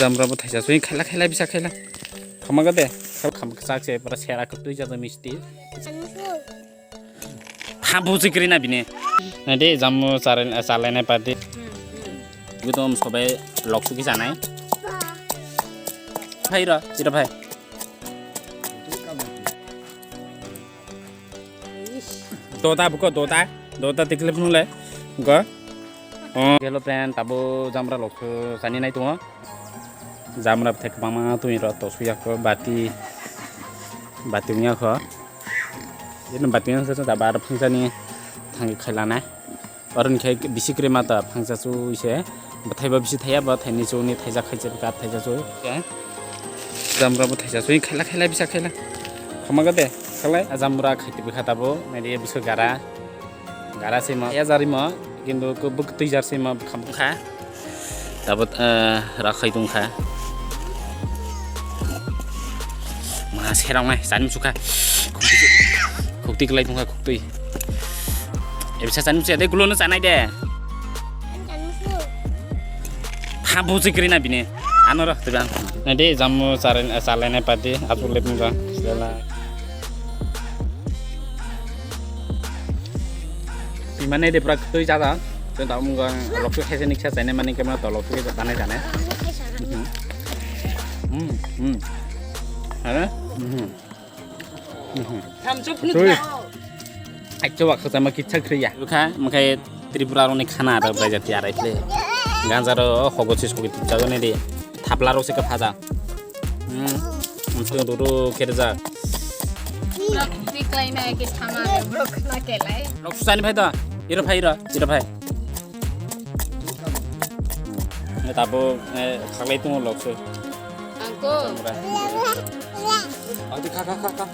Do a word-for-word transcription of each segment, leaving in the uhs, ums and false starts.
Jamra bo thaisa sui khaila khaila bisa khaila. Khamaga de. Kham chak se pura sera kwtwi jado misti. Tha buji kri na bini. Na de jamu charai chalai nai party. Gudom sobai loksu ki janai. Phai ro, ira phai. Dota buko dota, dota tikle phunule. Go. Oh. Hello friend, tabo jamra loksu sani nai tongo. Jamra bwthai kwbangma twi rw to suya kho bati, bati wngya kho. Ino bati wngya kho, tabo aro phungsa ni thangwi khailana. Oro ni khai bisi kwrwi mata phangsa chui se. Bwthai bo bisi thaya, bwthai ni chuni thaijak khai se, kat thaijak chui. Jamra bo thaijak chui, khaila khaila bisa khaila. Khamaga de, khalai, a jamra khai tibikha tabo, nai de bisko gara. Gara sima, ya jari ma, kintu ko buk tui jar sima bukha bukha. Tabot, eh, rakhai tongkha. Ma serang nai, sani musuka. Khukti, khukti kelai tongkha, khukti. Ebisa sani musuka, de gulo no sanai de. Tha buji kri na bini. Ano ro, tibang. Nai de, jamu charai, chalai nai padi, atul le tongkha. Sela. Pimane de pura tui jada. Tui ta mung loksu khese niksa chaine mani kema to loksu ke tanai tanai. Hmm. Hmm. Hmm. Hara? Hmm. Hmm. Tui. Acho wa khata ma kitsa kriya. Kha makai Tripura roni khana da bai jati arai khle. Ganja ro hogo sis ko kitsa jone de. Thapla ro se ka phaja. Hmm. Mesti dulu kerja. Pura khukti khlaina ke sama le bro khna kelai. Loksu sani phai da. Iro phai iro, iro phai. Ne tabo, eh, khaklai tongo loksu. Angko. Adi kha kha kha kha.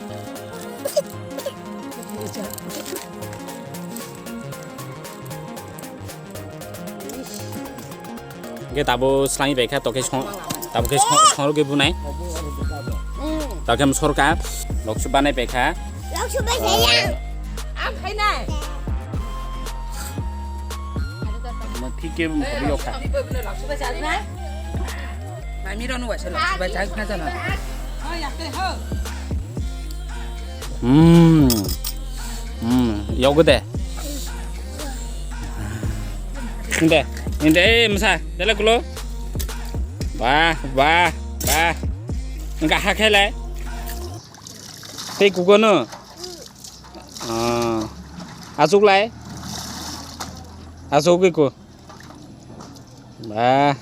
Hingke tabo slangwi bai kha, tokhe song, tabo khe song, songrogwi bunai. Tokhe sorka, loksu banai bai kha. Loksu bai saya. Ang khainai. Mo thik ke mo yok kha. Mami ronu waisa loksu bai jai khna jana. Hmm. Hmm, yogo de. Inde, inde, eh, masa, dele kulo. Wah, wah, wah. Enggak hak hele. Tei kugo no. Ah. Asuk lai. Asuk iku. Wah.